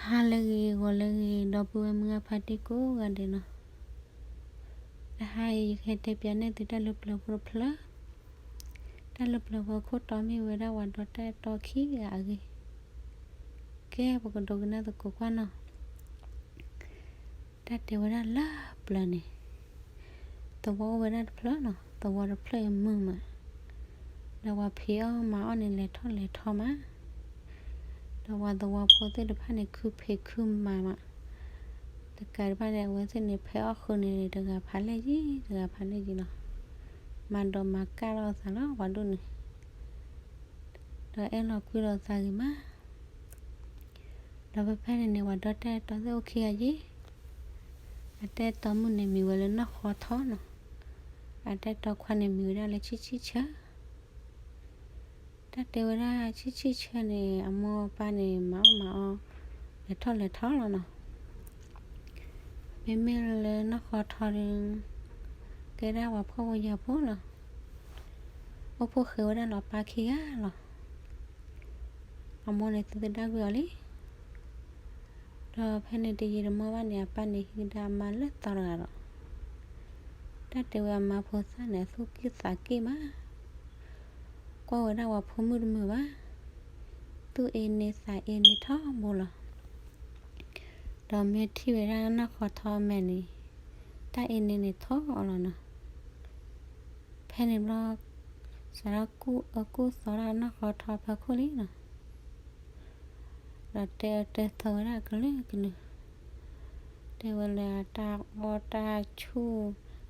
ဟါလၢအဂ့ၤ ဂီၤလၢအဂ့ၤ ဒီပုၢ်ဝဲၢ်မုၢ်ဂၢ်ဖါတံၢ်ကိးဂၤဒဲးနီၤ. တဟါအံၤ ယကဟဲတဲပျးနဲၣ်သုတၢ်လၢပျၢၤဖိတဖျၢၣ်, တၢ်လၢပျၢၤဖိအခိၣ်တီမ့ၢ်ဝဲဒၣ် ပှၤဒီတၢ်အဲၣ်တီခံဂၤအဂ့ၢ်. ကဲ ပကဒိကနၣ်သကိးကွၢ်နီၤ. တၢ်တဲဝဲဒၣ်လၢပျၢၤန့ၣ် သဝီအိၣ်ဝဲဒၣ်တဖျၢၣ်နီၤ, သဝီတဖျၢၣ်အံၤမုာ်မး, ဒီးပှၤဖံးအီၣ်မၤအီၣ်န့ၣ် လဲၤထီၣ်လဲၤထီမး, ဒီးပှၤသဝီဖိသ့ၣ်တဖၣ်န့ၣ် ခုဖံးခုမၤမး, တကးဒံးဘၣ်န့ၣ် အဝဲသ့ၣ်န့ၣ် ဖဲအီၣ်ဃုာ်န့ၣ် တဂၤဖးလဲၢ်ယံၤ တဂၤဖးလဲၢ်ယံၤလီၤ. မၤဒိးမၤကၢ်လီၤအသးလီၤ ပှၤဒိၣ်န့ၣ်, ဒီးအဲၣ်လီၤကွံလီၤသးဂ့ၤမး. ဒီးဖဲဖဲန့ၣ်န့ၣ် ပှၤဒီတၢ်အဲၣ်တီသ့ၣ်အိၣ်ခံဂၤယ့ၣ်, အတၢ်အဲၣ်တီမုၣ်န့ၣ်မံၤဝဲလၢနီၢ်ဃီထီနီၤ, အတၢ်အဲၣ်တီခွါန့ၣ်မံၤဝဲဒၣ်လၢဆံၣ်ဆံၣ်ဆၢ. တၢ်တဲဝဲဒၣ်ဆံၣ်ဆံၣ်ဆၢန့ၣ် အမိၢ်အပၢ်န့ၣ် မၤအီၣ်မၤအီ လဲၤထီၣ်လဲၤထီလီၤနီၤ. မ့မ့ၢ်လၢနီၢ်ဃီထီဒီး ကဲဒၣ်ပှၤဖှီၣ်ဖိယာ်ဖိလီၤ. အိၣ်ဖှိၣ်ဃဲၤဝဲဒၣ်လၢအပၢ်ခံဂၤလီၤ. အမိၢ်န့ၣ်သူသဒါကွံာ်အီၤလံ. ဒီးဖဲန့ၣ်တယံာ်တမီၢ်ဘၣ်န့ၣ် အပၢ်န့ၣ်ဟံးကဒါအမါလၢသီတဂၤဒီး တၢ်တဲဝဲအမါဖိသၣ်န့ၣ် အသူၣ်က့ၣ်သးက့ၣ်မး, ကွၢ်ဝဲဒၣ်ပှၤဖိမုၣ်တမုာ်ဘၣ်, သူၣ်အ့န့သးအ့န့ထီဘိလီၤ. ဒီးမ့ၢ်ထံၣ်ဝဲဒၣ်နီၢ်ဃီထီအမဲာ်န့ၣ် တၢ်အ့န့န့ၣ်ထီအီၤလီၤနီၤ. ဖဲန့ၣ်ဘျီ စးထီၣ်ကူၣ်အၢကူၣ်သီဒၣ်နီၢ်ဃီထီဖၢခိၣ်လံနီၤ. ဒီးတဲအၢတဲသီဝဲဒၣ်ကလုာ်ကလုာ်, တဲဝဲလၢအတၢ်အီၣ်တၢ်ဆူၣ်,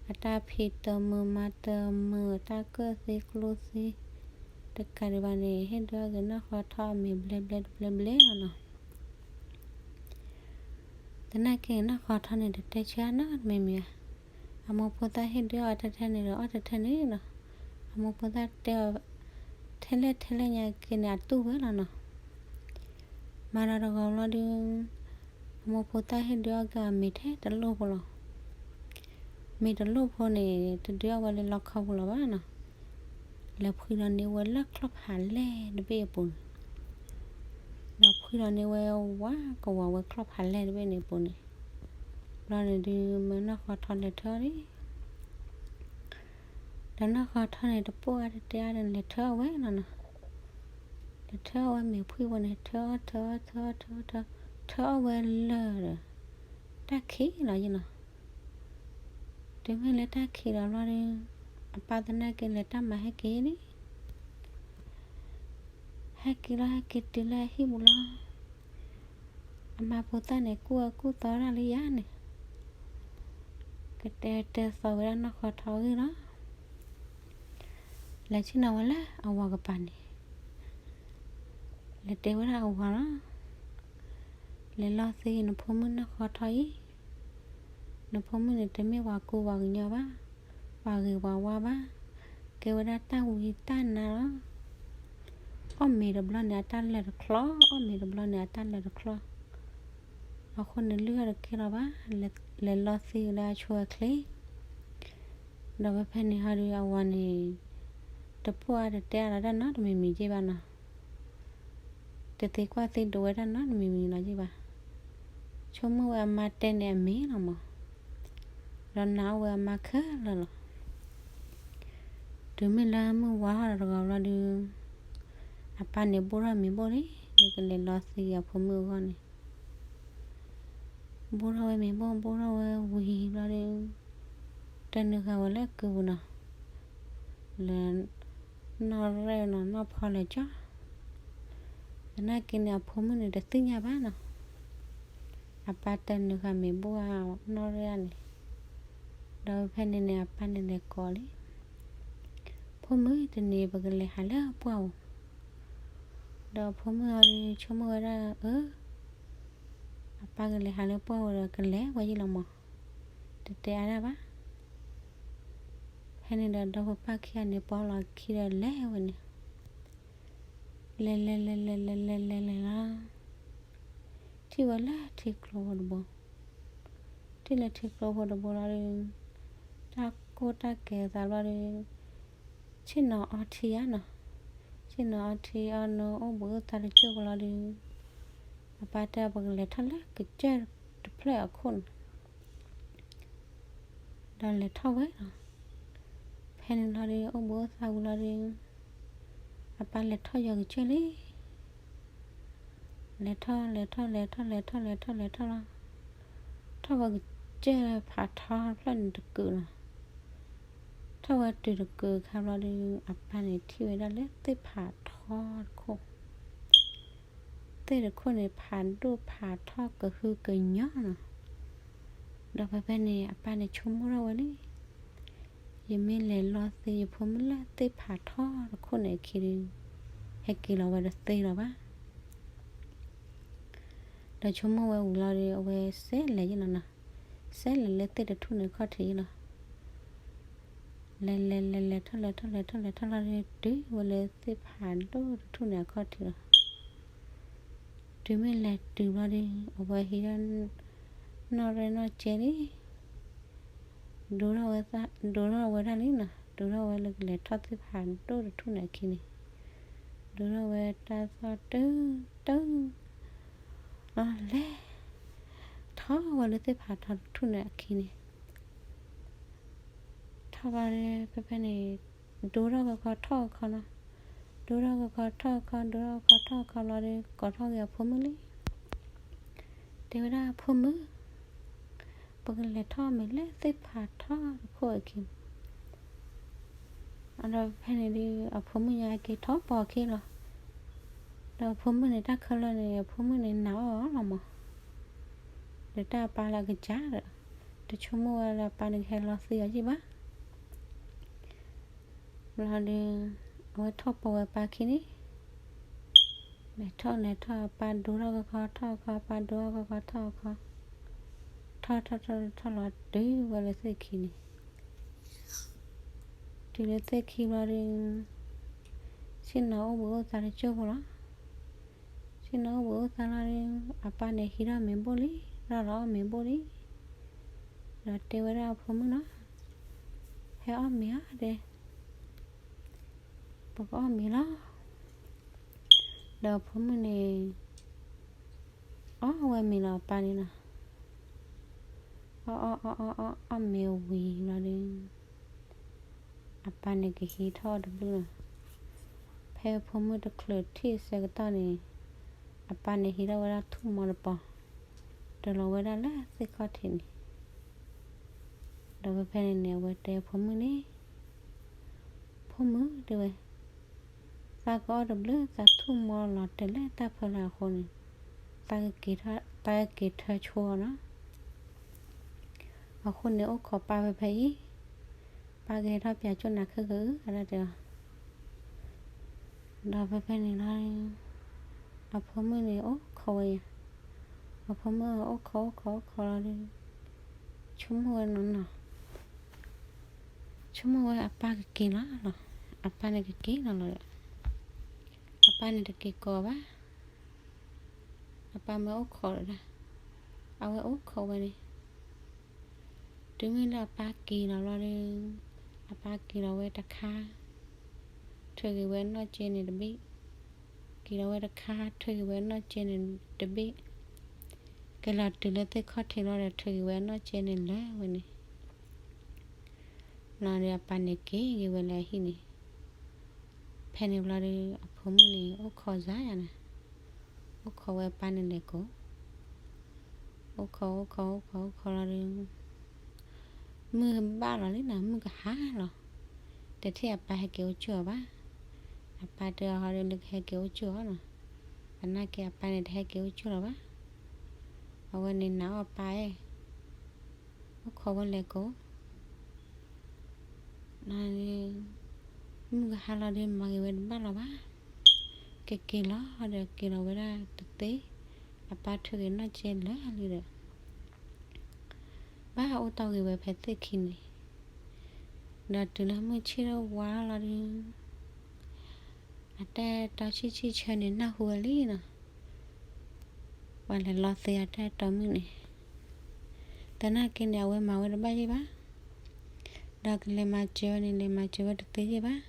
အတၢ်ဖံးတမုာ်မၤတမုာ်, အတၢ်ကၢၣ်သ့ကျိသ့, တကးဒံးဘၣ်န့ၣ် ဟ့ၣ်ဒုးအီၣ်က့ၤနီၢ်ဃီထီအမ့ၤဘျဲဘျဲတဘျဲဘျဲလီၤနီၤ. သနာ်က့န့ၣ် နီၢ်ဃီထီန့ၣ် တတဲဆၢနီတမံၤမံၤဧါ. အမိၢ်ဖိသၣ်ဟ့ၣ်ဒုးအီၣ်အီၤတထၢန့ၣ်ဒီးအီၣ်တထၢန့ၣ်လီၤ. အမိၢ်ဖိသၣ်တဲအီၤ ထဲလဲၣ်ထဲလဲၣ်ညါက့န့ၣ် အတူၢ်ဝဲလီၤနီၤ. မၤဒီးတဂီၤလီၤဒုး အမိၢ်ဖိသၣ်ဟ့ၣ်ဒုးအီၣ်က့ၤအီၤမ့ၤထဲတလိၣ်ဖိလီၤ. မ့ၤတလိၣ်ဖိန့ၣ် တဒုးအီၣ်ဝဲလၢလီခီပူၤလီၤဘၣ်နီၤ. လဲၤဖှံလီၤန့ၢ်ဝဲလၢချီၣ်ဖးလဲၢ်တဘ့ၣ်အပူၤန့ၣ်, ဒီးဖှံလီၤန့ၢ်ဝဲဝးကဝီၤဝဲချီၣ်ဖးလဲၢ်တဘ့ၣ်န့ၣ်အပူၤန့ၣ်, ဘျီန့ၣ်ဒုး မၢနီၢ်ဃီထီလဲၤထၢအီၣ်လံ. ဒီးနီၢ်ဃီထီန့ၣ် တပိၢ်အါတတဲအါဒီး လဲၤထၢအီၣ်ဝဲလီၤနီၤ. လဲၤထၢအီၣ်ဝဲမ့ၤဖှံဝဲန့ၣ် ထၢအီၣ် ထၢအီၣ် ထၢအီၣ် ထၢအီၣ် ထၢအီၣ်ဝဲလၢာ်ဒီး တၢ်ခံးလီၤယ့ၣ်နီၤ. တုၤမ့ၢ်လၢတၢ်ခံးလီၤဘျီဒီး အပၢ်သနာ်က့လဲၤတၢ်မၤဟဲက့ၤလံ. ဟဲက့ၤလီၤ ဟဲက့ၤတုၤလၢအဟံၣ်ပူၤလီၤ. အမါဖိသၣ်န့ၣ် ကူၣ်အၢကူၣ်သီဒၣ်လၢယၤန့ၣ်, ကတဲတဲသီဝဲဒၣ်နီၢ်ဃီထီအဂ့ၢ်လီၤ. လဲၤဆ့ၣ်နီၤဝဲလၢအဝၤကပၤန့ၣ်, လဲၤတဲဝဲဒၣ်အဝၤလီၤ. လဲၤလီၤသ့နဖိမုၣ်နီၢ်ဃီထီအံၤ, နဖိမုၣ်န့ၣ် တမ့ၢ်ပှၤကူပှၤကညီဘၣ်, ပှၤဂ့ၤပှၤဝါဘၣ်, ကဲဝဲဒၣ်တၢ်ဝံတၢ်နါလီၤ. အီၣ်မ့ၤတဘျီန့ၣ် အတၢ်လၢာ်တချီ, အီၣ်မ့ၤတဘျီန့ၣ် အတၢ်လၢာ်တချီ. အဃိန့ၣ် လုၢ်အီၣ်တကဲလီၤဘၣ်, လဲၤလီၤသ့လၢအဆိအချ့. ဒီးဖဲဖဲန့ၣ်ဟီဒီး အဝၤန့ၣ် တပိၢ်အါတတဲအါလီၤတၢ်နီတမံၤမံၤယ့ၣ်ဘၣ်နီၤ. တသ့ကွၢ်သ့ဒိးဝဲတၢ်နီတမံၤမံၤလီၤယ့ၣ်ဘၣ်. ဆိကမိၣ်ဝဲအမါတဲန့ၣ်အမ့ၢ်လီၤမး, ဒီးနာ်အီၣ်ဝဲအမါခဲလၢာ်လီၤ. တုၤမ့ၢ်လၢမုၢ်ဝါထီၣ်ဒီးတဂီၤဘျီဒုး အပၢ်န့ၣ်ဘိၣ်ထီၣ်မ့ၤဘိၣ်လံ, ဒ်ကလဲၤလီၤသ့အဖိမုၣ်အဂီၢ်န့ၣ် ဘိၣ်ထီၣ်ဝဲမ့ၤဘိၣ် ဘိၣ်ထီၣ်ဝဲဝံၤဘျီဒီး တနုာ်ဃာ်ဝဲလၢကုၢ်ပူၤနီၤ, လၢနီၢ်ရဲၣ်နီၤ နီၢ်ဖီလၢာ်ကၠီ. သနာ်က့န့ၣ် အဖိမုၣ်န့ၣ်တသ့ၣ်ညါဘၣ်နီၤ, အပၢ်တနုာ်ဃာ်မ့ၤဘိၣ်အနီၢ်ရဲၣ်န့ၣ်. ဒီးဖဲန့ၣ်န့ၣ် အပၢ်န့ၣ်လဲၤကိးလံ, ဖိမုၣ် တနံၤပကလဲၤဟးလၢပှၢ်ဧိၤ. ဒီးဖိမုၣ်အီၤဒီးဆိကမိၣ်ဝဲဒၣ် အၢ အပၢ်ကလဲၤဟးလၢပှၢ်ဝဲဒီးကလဲၤဝဲယ့ၣ်လီၤမး, တတဲအါတၢ်ဘၣ်. ဖဲန့ၣ်ဒီးဒီဖိပၢ်ခံဂၤန့ၣ် ပီလီၤခံဒီးလဲၤဝဲန့ၣ်, လဲၤလဲၤလဲၤလဲၤလဲၤလဲၤလဲၤလဲၤလီၤ, ထံၣ်ဝဲလၢထံကျိဖိတဘိ, ထံၣ်လၢထံကျိဖိတဘိလီၤဒီး တၢ်ကိၢ်တၢ်ကဲၤသးဘျီဒီး ဆ့ၣ်နီၤအီထံဧါနီၤ, ဆ့ၣ်နီၤအီထံအီနိအိၣ်ဘှံးအိၣ်သါတကၠိၢ်ဖိလီၤဒီး အပၢ်တဲပကလဲၤထီၣ်လၢကစၢၢ်တဖျၢၣ်အခိၣ်န့ၣ် ဒီးလဲၤထီၣ်ဝဲလီၤ. ဖဲန့ၣ်လီၤဒီး အိၣ်ဘှံးအိၣ်သါဝံၤလီၤဒီး အပၢ်လဲၤထီၣ်ယီၤကစၢၢ်လံ. လဲၤထီၣ် လဲၤထီၣ် လဲၤထီၣ် လဲၤထီၣ် လဲၤထီၣ် လဲၤထီၣ်လီၤ. ထီၣ်ဝဲကစၢၢ်ဖးထီတဖျၢၣ်န့ၣ်တကုာ်လီၤ. ထီၣ်ဝဲတုၤတကုာ်အခါဘျီဒီး အပၢ်န့ၣ်ထံၣ်ဝဲဒၣ်လၢသ့ၣ်ဖးထီတခိၣ် သ့ၣ်တခိၣ်န့ၣ် ဖးဒိၣ်ဖးထီကဟုကညီၢ်လီၤ. ဒီးဖဲဖဲန့ၣ် အပၢ်န့ၣ်ဆိကမိၣ်ထီၣ်ဝဲလံ, ယမ့ၢ်လဲၤလီသ့ယဖိမုၣ်လၢသ့ၣ်ဖးထီတခိၣ်န့ၣ်အခံဒီး ဟဲက့ၤလီၤဝဲတသ့လၢၤဘၣ်. ဒီးဆိကမိၣ်ဝဲဝံၤလီၤဒီး အဝဲစဲးလဲၤယ့ၣ်လီၤနီၤ, စဲးလဲၤလၢသ့ၣ်တထူၣ်န့ၣ်အခီၣ်ထံးယ့ၣ်လီၤ. လဲၤလဲၤလဲၤလဲၤထီၣ်လဲၤထီၣ်လဲၤထီၣ်လဲၤထီၣ်လီၤဒီး တုၤဝဲလၢသ့ၣ်ဖးဒိၣ်တထူၣ်န့ၣ်အခီၣ်ထံးလီၤ. တုၤမ့ၢ်လဲၤတုၤဘျီဒီး အဝဲဟံးထီၣ် နီၣ်ရဲၣ်နီၣ်ကဲလံ, ဒိထီၣ်ဝဲဒၣ်လံနီၤ, ဒိထီၣ်ဝဲလၢကလဲၤထီၣ်သ့ၣ်ဖးဒိၣ်တထူၣ်န့ၣ်အခံန့ၣ်, ဒိထီၣ်ဝဲတၢ်သီၣ်တုၤတုၤ လီၤလဲၤ ထီၣ်ဝဲလၢသ့ၣ်ဖးထီတထူၣ်န့ၣ်အခံန့ၣ်, ထီၣ်ဘျီဒီး ဖဲဖဲန့ၣ် ဒိထီၣ်ကခီထီၣ်ကခီနီၤ, ဒိထီၣ်ကခီထီၣ်ကခီ ဒိထီၣ်ကခီထီၣ်ကခီလီၤဒီး ကိးထီၣ်က့ၤအဖိမုၣ်လံ. တဲဝဲဒၣ်အဖိမုၣ်, ပကလဲၤထီၣ်မ့ၢ်လၢသ့ၣ်ဖးထီတခိၣ်အခံ ဒီးဖဲန့ၣ်ဒီး အဖိမုၣ်ညါက့ၤထီၣ်ပိာ်အခံလီၤ. ဒီးအဖိမုၣ်န့ၣ် တၢ်ခဲလၢာ်န့ၣ် အဖိမုၣ်န့ၣ်နာ်အီၤလီၤမး, ဒီးတၢ်အပၢ်လၢအကစၢ်ဒီး တဆိကမိၣ်ဝဲလၢအပၢ်န့ၣ်ကဟဲလီသ့အီၤယ့ၣ်ဘၣ်. ဘျီဒီး အဝဲထီၣ်ပိာ်ဝဲအပၢ်ခံန့ၣ်, လဲၤထီၣ်လဲၤထီၣ် အပၢ်ဒိထီၣ်ကခီထီၣ်ကခီ အပၢ်ဒိထီၣ်ကခီထီၣ်ကခီ, ထီၣ်ထီၣ်ထီၣ်ထီၣ်လီၤ တုၤဝဲလၢသ့ၣ်ခံန့ၣ် တုၤလၢသ့ၣ်ခံဘျီဒီး ဆ့ၣ်နီၤအိၣ်ဘှံးအိၣ်သါတစိၢ်ဖိလီၤ. ဆ့ၣ်နီၤအိၣ်ဘှံးအိၣ်သါလီၤဒီး အပၢ်န့ၣ်ဟံးထီၣ်မ့ၤဘိၣ်လံ, ထီၣ်လီၤအီၣ်မ့ၤဘိၣ်လံ. ဒီးတဲဝဲဒၣ်အဖိမုၣ်နီၤ, ဟဲအီၣ်မ့ၤဧါတဲ, ပကအီၣ်မ့ၤလီၤ. ဒီးအဖိမုၣ်န့ၣ် အီၣ်ဝဲမ့ၤလီၤအပၢ်န့ၣ်လီၤ. အီၣ်အီၣ်အီၣ်အီၣ်အီၣ် အီၣ်မ့ၤဝံၤလီၤဒီး အပၢ်န့ၣ်ကဟံးထီၣ်တဘျုးလီၤ. ဖဲအဖိမုၣ်တချုးထံၣ်ဆၢကတီၢ်န့ၣ် အပၢ်န့ၣ်ဟံးထီၣ်ဝဲဒၣ်ထူၣ်မီတပီၤ တုၤလီၤဝဲဒၣ်လၢသ့ၣ်ခီၣ်ထံးန့ၣ် ဒီးဖဲဖဲန့ၣ်န့ၣ် အဝဲတဲအဖိမုၣ်န့ၣ်, ဖိမုၣ်တဲဝဲ, သးကအီၣ်တဘျုး သးထူၣ်မီလီၤတဲာ်လၢတၢ်ဖီလာ်အဃိန့ၣ်, သးကက့ၤထၢဆိအီၤနီၤ. အဃိန့ၣ်အိၣ်ခိးပၢ်ဖဲဖဲအံၤ, ပၢ်ကဟဲထီၣ်ပၠးကၠိၣ်နၤခဲက့ၤအု အဒၣ်တဲအီၤ. ဒီးဖဲဖဲန့ၣ်လီၤ အဖိမုၣ်န့ၣ်အိၣ်ခိးဝဲယၤ, အဖိမုၣ်အိၣ်ခိးအိၣ်ခိးအိၣ်ခိးလီၤဒီး ဆိကမိၣ်ဝဲနီၤနီၤ, ဆိကမိၣ်ဝဲအပၢ်ကက့ၤလီၤလီၤ, အပၢ်န့ၣ်ကက့ၤလီၤလီၤဒီး အပၢ်န့ၣ်တက့ၤကိးဘၣ်, အပၢ်မ့ၢ်အိၣ်ခိးဒီးဒၣ်, အဝဲအိၣ်ခိးဝဲန့ၣ် တုၤမ့ၢ်လၢအပၢ်က့ၤလီၤဘျီဒီး အပၢ်က့ၤလီၤဝဲတခါ ထုးက့ၤဝဲအနီၢ်ကဲန့ၣ်တဘ့ၣ်, က့ၤလီၤဝဲတခါ ထုးက့ၤဝဲအနီၢ်ကဲန့ၣ်တဘ့ၣ်, က့ၤလီၤတုၤလၢသ့ၣ်ခီၣ်ထံးလီၤဒီး ထုးက့ၤဝဲအနီၢ်ကဲန့ၣ်လၢာ်ဝဲန့ၣ် လီၤဒီးအပၢ်န့ၣ်က့ၤက့ၤဝဲလၢအဟံၣ်န့ၣ်, ဖဲန့ၣ်ဘျီဒီး အဖိမုၣ်န့ၣ် အိၣ်ခိးစါယၤန့ၣ်, အိၣ်ခိးဝဲအပၢ်န့ၣ်လဲၤကိး, အိၣ်ခိးအိၣ်ခိးအိၣ်ခိးအိၣ်ခိးလီၤဒီး မုၢ်ဘၣ်လီၤလံနီၤ, မုၢ်ကဟါလီၤ, တထံၣ်အပၢ်ဟဲက့ၤအိၣ်ကၠိၣ်အီၤဘၣ်. အပၢ်တဲအီၤဟီဒီး လၢကဟဲက့ၤအိၣ်ကၠိၣ်အီၤနီၤ, သနာ်က့အပၢ်န့ၣ်တဟဲက့ၤအိၣ်ကၠိၣ်လီၤဘၣ်. အဝဲန့ၣ်နာ်အီၤပၢ်အဲၣ်, အိၣ်ခိးဝဲလဲၤကိး မုၢ်ကဟါလီၤဒီး မၤဂ့ၤဝဲတဘၣ်လီၤဘၣ်. ကက့ၤလီၤဒီးက့ၤလီၤဝဲဒၣ်တသ့, အပၢ်ထုးက့ၤနီၢ်ကဲလၢာ်လံဒီး ဘၣ်အိၣ်တီၢ်ဂ့ၤဝဲဖဲသ့ၣ်ခံန့ၣ်, ဒီးတုၤလၢမုၢ်ဆ့ၣ်ထီၣ်ဝါလီၤဒီး အတၢ်အဲၣ်တီဆံၣ်ဆံၣ်ဆၢန့ၣ်နၢ်ဟူဝဲလံနီၤ, ပှၤလဲၤလီသ့အတၢ်အဲၣ်တီမုၣ်န့ၣ်, သနာ်က့န့ၣ် အဝဲမၤဝဲတဘၣ်ယ့ၢ်ဘၣ်, ဒီးကလဲၤမၤစၢၤဝဲန့ၣ် လဲၤမၤစၢၤဝဲတသ့ယ့ၢ်ဘၣ်.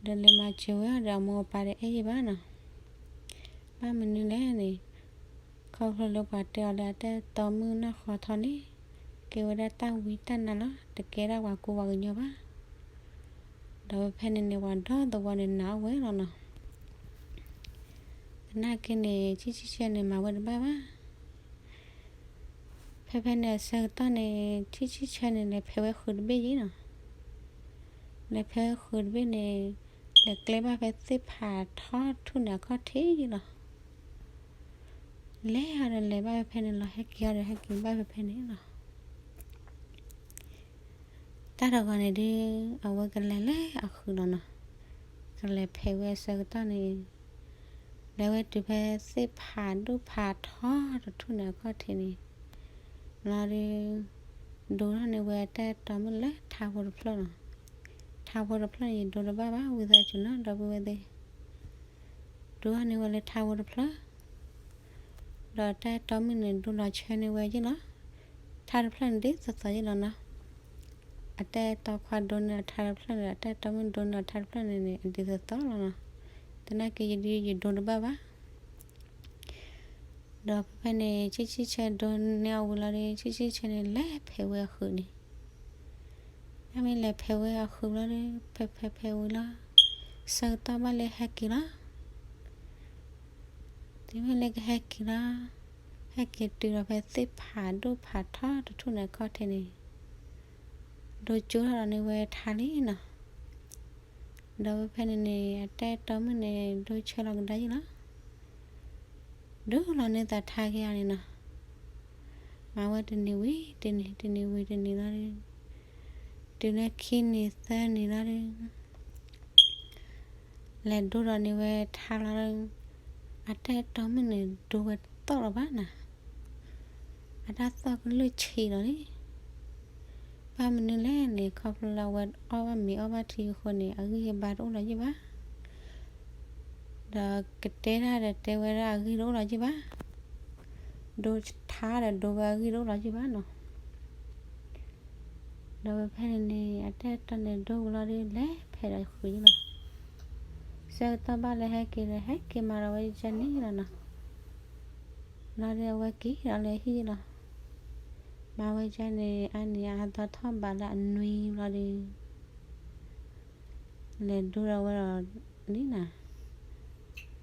ဒီးလဲၤမၤစၢၤဝဲဒီး အမိၢ်အပၢ်တအဲၣ်ယ့ၢ်ဘၣ်နီၤ, ဘၣ်မနုၤလဲၣ်န့ၣ်, ခီဖျိလၢပှၤတဲအီၤလၢအတၢ်အဲၣ်တီမုၣ်နီၢ်ဃီထီန့ၣ် ကဲဝဲဒၣ်တၢ်ဝံတၢ်နါလီၤ, တကဲဒၣ်ပှၤကူပှၤကညီဘၣ်. ဒီးဖဲဖဲန့ၣ်န့ၣ် ပှၤဒီသဝီန့ၣ်နာ်အီၤဝဲလီၤနီၤ. သနာ်က့န့ၣ် ဆံၣ်ဆံၣ်ဆၢန့ၣ် မၤဝဲတဘၣ်ဘၣ်. ဖဲဖဲန့ၣ်အဆၢကတီၢ်န့ၣ် ဆံၣ်ဆံၣ်ဆၢန့ၣ် လဲၤဖဲးဝဲဃုာ်တဘ့ၣ်ယ့ၣ်နီၤ. လဲၤဖဲးဝဲဃုာ်တဘ့ၣ်န့ၣ် လဲၤကျဲဘၣ်ဖဲသ့ၣ်ဖးထီထူၣ်န့ၣ်အခီၣ်ထံးယ့ၣ်လီၤ. လဲၤအီၤဒီးလဲၤဘၣ်ဖဲဖဲန့ၣ်လီၤ, ဟဲက့ၤအီၤဒီးဟဲက့ၤဘၣ်ဖဲဖဲန့ၣ်လီၤ. တၢ်တဂီၤန့ၣ်ဒုး အဝဲကလဲၤလၢအဃုာ်လီၤနီၤ. ကလဲၤဖဲးဝဲအဆၢကတီၢ်န့ၣ် လဲၤဝဲတုၤဖဲသ့ၣ်ဖးဒိၣ်ဖးထီတထူၣ်န့ၣ်အခီၣ်ထံးန့ၣ် လီၤဒုး ဒိထီၣ်န့ၢ်ဝဲအတၢ်အဲၣ်တီမုၣ်လၢထါဖိတဖျၢၣ်နီၤ. ထါဖိတဖျၢၣ်န့ၣ် ယဒိတဘၣ်ဘၣ် ဝံသးစူၤနီၤ ဒီပုၢ်ဝဲၢ်သ့ၣ်. ဒိထီၣ်န့ၢ်ဝဲလၢထါဖိတဖျၢၣ် ဒီးတၢ်အဲၣ်တီမုၣ်န့ၣ် ဒိလီၤဆၢန့ၢ်ဝဲယ့ၣ်လီၤ. ထါတဖျၢၣ်န့ၣ် ဒ်သိးသိးယ့ၣ်လီၤနီၤ. အတၢ်အဲၣ်တီခွါဒိန့ၢ်အထါတဖျၢၣ်န့ၣ်ဒီး အတၢ်အဲၣ်တီမုၣ်ဒိန့ၢ်အထါတဖျၢၣ်န့ၣ်န့ၣ် အဒ်သိးသိးလီၤနီၤ. သနာ်က့ယဒုးယဒိတဘၣ်ဘၣ်. ဒီးဖဲဖဲန့ၣ် ဆံၣ်ဆံၣ်ဆၢဒိန့ၢ်အီၤဝံၤလီၤဒီး ဆံၣ်ဆံၣ်ဆၢန့ၣ် လဲၤဖဲးဝဲအဃုာ်န့ၣ် တၢ်မ့ၢ်လဲၤဖဲးဝဲအဃုာ်လီၤဒီး ဖဲးဖဲးဖဲးဝံၤလီၤ ဆၢကတီၢ်ဘၣ်လၢဟဲက့ၤလီၤ. တုၤမ့ၢ်လၢကဟဲက့ၤလီၤ, ဟဲက့ၤတုၤဒီးဖဲသ့ၣ်ဖးဒိၣ်ဖးထီတထူၣ်န့ၣ်အခီၣ်ထံးန့ၣ် ဒိကၠိထီၣ်ဒီးန့ၢ်ဝဲထါလံနီၤ. ဒီးဖဲဖဲန့ၣ်န့ၣ် အတၢ်အဲၣ်တီမုၣ်န့ၣ် ဒိဆၢလီၤကဒါယ့ၣ်လီၤ. ဒိလီၤန့ၢ်သးထါက့ၤဧါန့ၣ်နီၤ. မၤဝဲတနံၤဝံၤတနံၤ တနံၤဝံၤတနံၤလီၤဒီး တုၤလၢခံနံၤသၢနံၤလီၤဒီး လဲၤဒိဒီးန့ၢ်ဝဲထါလီၤဒီး အတၢ်အဲၣ်တီမုၣ်န့ၣ် ဒိဝဲတသီၣ်လၢၤဘၣ်နီၤ. အတၢ်သီၣ်ကလုၢ်ဆံးလီၤလံ. ဘၣ်မနုၤလဲၣ်န့ၣ် ခီဖျိလၢအဝဲအီၣ်ဘၣ်မ့ၤအီၣ်ဘၣ်ထံအဃိန့ၣ် အဂံၢ်အဘါတအိၣ်လီၤယ့ၣ်ဘၣ်. ဒီးကတဲတၢ်ဒီးတဲဝဲဒၣ်အဂံၢ်တအိၣ်လီၤယ့ၣ်ဘၣ်. ဒိထါဒီးဒိဝဲအဂံၢ်တအိၣ်လီၤယ့ၣ်ဘၣ်နီၤ. ဒီးဖဲဖဲန့ၣ်န့ၣ် အတၢ်အဲၣ်တီန့ၣ်ဒိဝံၤလီၤဒီး လဲၤဖဲးဒီးဃုာ်ယ့ၣ်လီၤ. ဆၢကတီၢ်ဘၣ်လၢဟဲက့ၤဒီး ဟဲက့ၤမၤဒီးဝဲယကန့ၣ်လီၤနီၤ. လီၤဒီးအဝဲက့ၤဒီးလၢဟံၣ်လီၤ. မၤဝဲယကန့ၣ် အါနံၤအါသီထီၣ်ဘးလၢအနွံလီၤဒီး လဲၤဒိဒီးဝဲဒီးလံနီၤ. လဲၤတုၤသ့ၣ်ခီၣ်ထံးလီၤ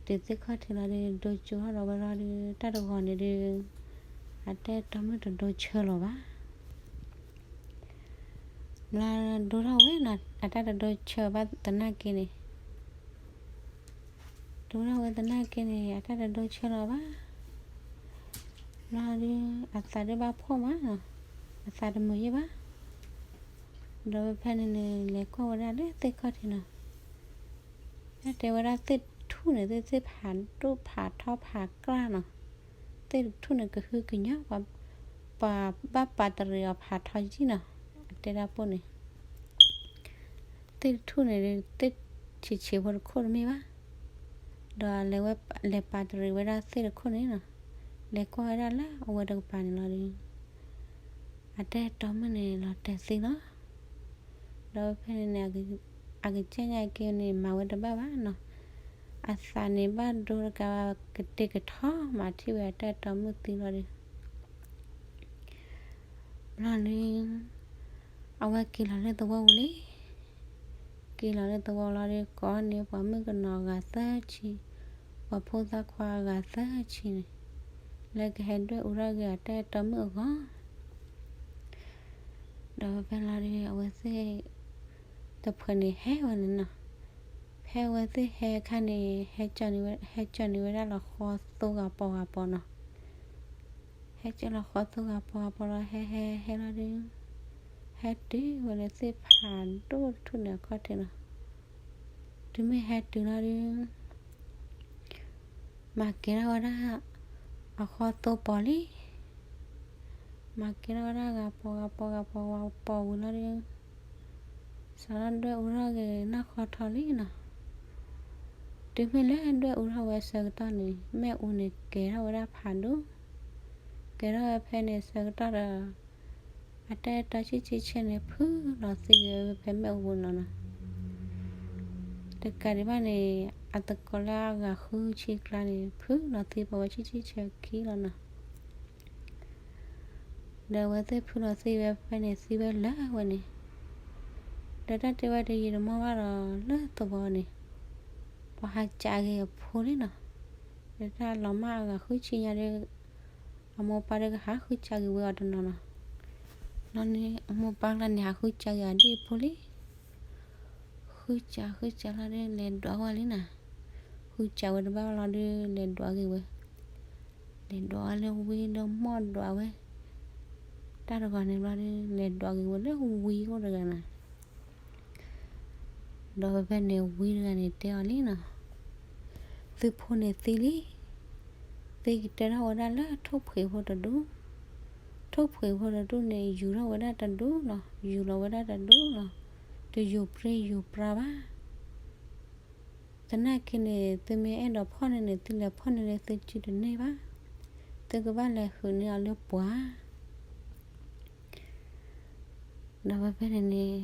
ဒီး ဒိကၠိထီၣ်ဒီးဝဲလီၤဒီး တၢ်တဂီၤန့ၣ်ဒီး အတၢ်အဲၣ်တီမုၣ်တဒိဆၢလီၤဘၣ်. ဘျီဒိထီၣ်ဝဲနီၤ အတၢ်တဒိဆၢဘၣ်သနာ်က့န့ၣ် ဒိထီၣ်ဝဲသနာ်က့န့ၣ် အတၢ်တဒိဆၢလီၤဘၣ်. ဘျီဒုး အသးဒုးဘၣ်ဖှီၣ်မးနီၤ, အသးတမုာ်ယ့ၣ်ဘၣ်. ဒီးဖဲဖဲန့ၣ်န့ၣ် လဲၤကွၢ်ဝဲဒၣ်လၢသ့ၣ်ခီၣ်ထံးနီၤ. တၢ်တဲဝဲဒၣ်သ့ၣ်တထူၣ်န့ၣ် သ့ၣ်သ့ၣ်ဖးဒိၣ်ဖးထီဖးကျၢ်နီၤ. သ့ၣ်တထူၣ်န့ၣ်ကဟုကညီၤ ပှၤဘၣ်ပာ်တရံးအီၤဖးထီယံာ်နီၤ. အတဲဒၣ်ပိၢ်န့ၣ် သ့ၣ်တထူၣ်န့ၣ် သ့ၣ်ဆံးဆံးဖိတခိၣ်တမ့ၢ်ဘၣ်. ဒီးလဲၤဝဲ လဲၤပာ်တရံးဝဲဒၣ်သ့ၣ်တခိၣ်န့ၣ်နီၤ. လဲၤကွၢ်ဝဲဒၣ်လၢအဝဲတကပၤန့ၣ်လီၤဒီး အတၢ်အဲၣ်တီမုၣ်န့ၣ်လီၤတဲာ်သံလီၤ. ဒီးဖဲန့ၣ်န့ၣ် အကစၢ်ညါက့န့ၣ် မၤဝဲတဘၣ်ဘၣ်နီၤ. အသးန့ၣ်ဘၣ်ဒိတကးဘၣ် ကတဲာ်ကတီၤမၤထံၣ်ဝဲအတၢ်အဲၣ်တီမုၣ်သံလီၤဒီး ဘျီန့ၣ် အဝဲက့ၤလီၤလၢသဝီပူၤလံ. က့ၤလီၤလၢသဝီလီၤဒီး ကိးန့ၢ်ပှၤမုၣ်ကနီၤအဂၤသၢဆံ, ပှၤဖိသၣ်ခွါအဂၤသၢဆံန့ၣ် လၢကဟဲဒွဲၣ်အူထီၣ်က့ၤအတၢ်အဲၣ်တီမုၣ်အဂီၢ် ဒီးဖဲဖဲလီၤဒီး အဝဲသ့ၣ်တဖုန့ၣ်ဟဲဝဲန့ၣ်နီၤ. ဖဲအဝဲသ့ၣ်ဟဲအခါန့ၣ် ဟဲကၠီန့ၢ်ဝဲဒၣ်လီၤဃီသိဂၤပီၤဂၤပီၤနီၤ. ဟဲကၠီလီၤဃီသိဂၤပီၤဂၤပီၤလီၤ ဟဲဟဲဟဲလီၤဒီး ဟဲတုၤဝဲလၢသ့ၣ်ဖးဒိၣ်တထူၣ်န့ၣ်အခီၣ်ထံးနီၤ. တုၤမ့ၢ်ဟဲတုၤလီၤဒီး မၤကဲထီၣ်ဝဲဒၣ် အဃီသိပီၤလံ. မၤကဲထီၣ်ဝဲဒၣ်ဂၤပီၤဂၤပီၤဂၤပီၤဂၤပီၤဝံၤလီၤဒီး စးထီၣ်ဒွဲၣ်အူထီၣ်က့ၤနီၢ်ဃီထီလံနီၤ. တုၤမ့ၢ်လၢဒွဲၣ်အူထီၣ်ဝဲအဆၢကတီၢ်န့ၣ် မ့ၣ်အူန့ၣ်ကဲထီၣ်ဝဲဒၣ်ဖးဒိၣ်, ကဲထီၣ်ဝဲဖဲန့ၣ်အဆၢကတီၢ်ဒီး အတၢ်အဲၣ်တီဆံၣ်ဆံၣ်ဆၢန့ၣ် ဖုလီၤသံဂ့ၤဝဲဖဲမ့ၣ်အူပူၤနီၤနီၤ. တကးဒံးဘၣ်န့ၣ် အသကိးလၢအဂၤဃုဆံကျါန့ၣ် ဖုလီၤသံပဝဲဆံဆံဆဲခံလီၤနီၤ. ဒီးအဝဲသ့ၣ်ဖုလီၤသံဝဲဖဲန့ၣ်သံဝဲလၢာ်ဝဲန့ၣ်, ဒီးတၢ်တဲဝဲတယံာ်တမီၢ်ဘၣ်ဒီးလၢသဝီန့ၣ် ပှၤဟးကးက့ၤအဖိလံနီၤ. ဒီးတၢ်လီၤမၢ်အဂၤဃုဆံညါဒီး အမိၢ်ပၢ်ဒီးကဟးဃုကးက့ၤဝဲအီၤတနီၤနီၤ. လီၤန့ၣ် အမိၢ်ပၢ်ကျါန့ၣ် ဟးဃုကးက့ၤအဒံၣ်အဖိလံ. ဃုကးဃုကးလီၤဒီးလဲၤဒွးဝဲလံနီၤ. ဃုကးဝဲတဘၣ်လီၤဒီးလဲၤဒွးက့ၤဝဲ, လဲၤဒွးဝဲလၢဝံဒီးမီၢ်ဒွးဝဲ တၢ်တဂီၤန့ၣ်ဘျီဒီး လဲၤဒွးက့ၤဝဲလၢဝံအိၣ်တဂၤနီၤ. ဒီးဖဲဖဲန့ၣ်ဝံတဂၤန့ၣ်တဲအီၤလံနီၤ, သုဖိန့ၣ်သံလံ. သ့ကတဲထီၣ်ဝဲဒၣ်လၢထိၣ်ဖှံးဖိတဒူၣ်, ထိၣ်ဖှံးဖိတဒူၣ်န့ၣ် ယူၤထီၣ်ဝဲဒၣ်တဒူၣ်လီၤ, ယူၤလီၤဝဲဒၣ်တဒူၣ်လီၤ. တယူၤပြ့ယူၤပြါဘၣ်. သနာ်က့န့ၣ် သုမ့ၢ်အဲၣ်ဒိးဖီၣ်န့ၢ်န့ၣ် သုလဲၤဖီၣ်န့ၢ်လၢသုစုတန့ၢ်ဘၣ်. သုကဘၣ်လဲၤဟုးန့ၢ်အီၤလၢပှၢ် ဒီးဖဲဖဲန့ၣ်န့ၣ်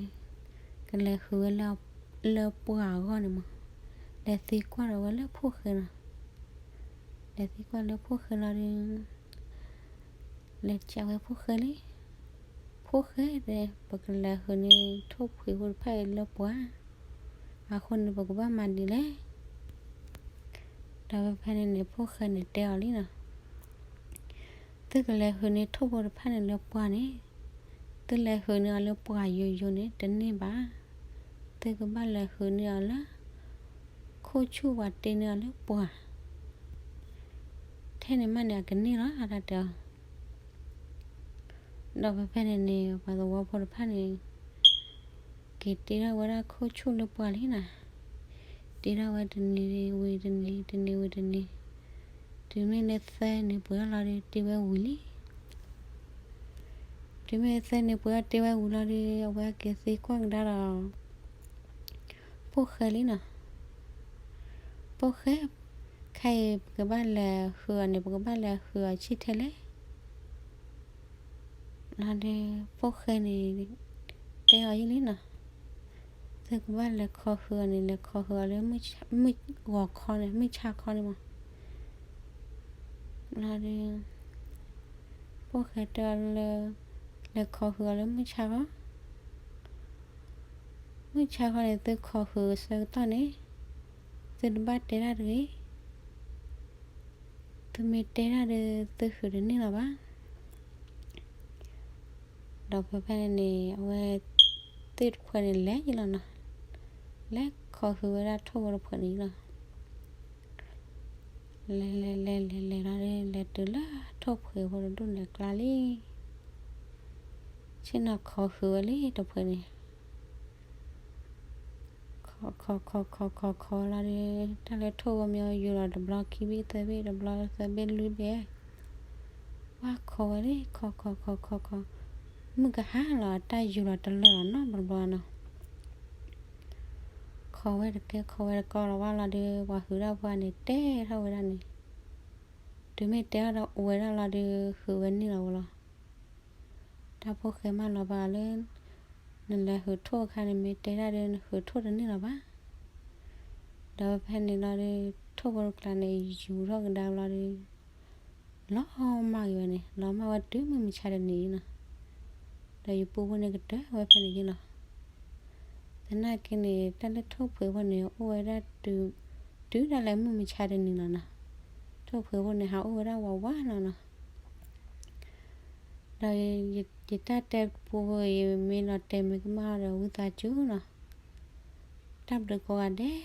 ကလဲၤဟုးဝဲလၢပှၢ်အဂီၢ်န့ၣ်မး, လဲၤသံကွၢ်ဒီးဝဲလၢဖိၣ်ဃဲနီၤ. လဲၤသံကွၢ်လၢဖိၣ်ဃဲလီၤဒီး လဲၤကးဝဲဖိၣ်ဃဲလံ. ဖိၣ်ဃဲတဲ ပကလဲၤဟုးန့ၢ်ထိၣ်ဖှံးဖိတဖၣ်အံၤလၢပှၢ်, အဃိန့ၣ် ပကဘၣ်မၤဒ်လဲၣ်. ဒီးဖဲဖဲန့ၣ်န့ၣ် ဖိၣ်ဃဲန့ၣ်တဲအီၤလံနီၤ, သုကလဲၤဟုးန့ၢ်ထိၣ်ဖိတဖၣ်န့ၣ်လၢပှၢ်န့ၣ်, သုလဲၤဟုးန့ၢ်အီၤလၢပှၢ်ယိယိန့ၣ် တန့ၢ်ဘၣ်. သုကဘၣ်လဲၤဟုးန့ၢ်အီၤလၢ ခိၣ်ဆူၣ်ပှၤတ့န့ၢ်အီၤလၢပှၢ် ထဲန့ၣ်မးန့ၣ် အကန့ၢ်လီၤ အတၢ်တဲအီၤ. ဒီးဖဲဖဲန့ၣ်န့ၣ် ပှၤသဝီဖိတဖၣ်န့ၣ် က့ၤတ့ထီၣ်ဝဲဒၣ်ခိၣ်ဆူၣ်လၢပှၢ်လံနီၤ. တ့ထီၣ်ဝဲတနံၤဝံၤတနံၤ တနံၤဝံၤတနံၤ, တုၤမ့ၢ်လၢသၢနံၤပှဲၤထီၣ်လီၤဒီး တ့ဝဲဝံၤလံ. တုၤမ့ၢ်သၢနံၤပှဲၤထီၣ်တ့ဝဲဝံၤလီၤဒီး အဝဲက့ၤသံကွၢ်ကဒါဒီး ဖိၣ်ဃဲလံနီၤ. ဖိၣ်ဃဲ, ခဲအံၤပကဘၣ်လဲၤဟုးအီၤန့ၣ် ပကဘၣ်လဲၤဟုးအီၤဆံၣ်ထဲလဲၣ်. လီၤဒီး ဖိၣ်ဃဲန့ၣ် တဲအီၤယံၤလံနီၤ, သုကဘၣ်လဲၤခီဟုးအီၤန့ၣ် လဲၤခီဟုးအီၤလၢ မုၢ်ဂီၤခီန့ၣ် မုၢ်ဆါခီန့ၣ်မး. လီၤဒီး ဖိၣ်ဃဲတဲအီၤလၢ လဲၤခီဟုးအီၤလၢမုၢ်ဆါခီ, မုၢ်ဆါခီန့ၣ် သုခီဟုးအဆၢကတီၢ်န့ၣ် သုတဘၣ်တဲတၢ်တဂ့ၤ. သုမ့ၢ်တဲတၢ်ဒီး သုဟုးတန့ၢ်လီၤဘၣ်. ဒီးဖဲဖဲန့ၣ်န့ၣ် အဝဲသ့ၣ်တဖုန့ၣ်လဲၤယံၤလီၤနီၤ, လဲၤခီဟုးဝဲဒၣ်ထိၣ်ဖိတဖုန့ၣ်လီၤ. လဲၤလဲၤလဲၤလဲၤလဲၤလီၤဒီး လဲၤတုၤလၢထိၣ်ဖှံးဖိတဒူၣ်န့ၣ်အကျါလံ. ဆ့ၣ်နီၤခီဟုးဝဲလံတဖုန့ၣ် ခီခီခီခီခီခီလီၤဒီး တၢ်လၢထိၣ်ဂီၢ်မ့ၢ်ယူၤလီၤတဘျီခံဘ့ၣ်သၢဘ့ၣ် တဘျီသၢဘ့ၣ်လွံၢ်ဘ့ၣ်, ဝဲခီဝဲလံ ခီခီခီခီခီ, မုၢ်ကဟါလီၤ အတၢ်ယူၤလီၤတလၢာ်လီၤနီတဘျီနီၤ. ခီဝဲတကဲခီဝဲတကဲလီၤဝဲလီၤဒီး ပှၤဟုးတၢ်ဖိန့ၣ် တဲထီၣ်ဝဲဒၣ်န့ၣ်, တုၤမ့ၢ်တဲထီၣ်ဒီးအိၣ်ဝဲဒၣ်လီၤဒီး ဟုးဝဲန့ၢ်လီၤဝဲလီၤ. တၢ်ဖိၣ်ဃဲမၢလီၤဘၣ်လၢ နလဲၤဟုးထိၣ်အခါန့ၣ် မ့ၢ်တဲဒၣ်ဒီး နဟုးထိၣ်တန့ၢ်လီၤဘၣ်. ဒီးဖဲန့ၣ်လီၤဒီး ထိၣ်ဖိတကျါန့ၣ် ယူၤထီၣ်ကဒါလီၤဒီး လီၤမၢ်က့ၤဝဲန့ၣ် လီၤမၢ်ဝဲတုၤမုၢ်မဆါတနံၤအံၤနီၤ. ဒီးယပူဖိန့ၣ်ကတၢၢ်ဝဲဖဲန့ၣ်က့ၤလီၤ. သနာ်က့န့ၣ် တၢ်လၢထိၣ်ဖှံးဖိန့ၣ် အိၣ်ဝဲဒၣ်တုၤ တုၤဒၣ်လဲာ်မုၢ်မဆါတနံၤလီၤနီၤ. ထိၣ်ဖှံးဖိန့ၣ် ဟးအိၣ်ဝဲဒၣ်ဝးဝးလီၤနီၤ. ဒီးယတၢ်တဲပူဖိ ယမ့ၢ်လီၤတဲာ်မ့ၢ်ကမၣ်ဒီး ဝံသးစူၤနီၤ. တၢ်ဘျုးကိးဂၤဒဲး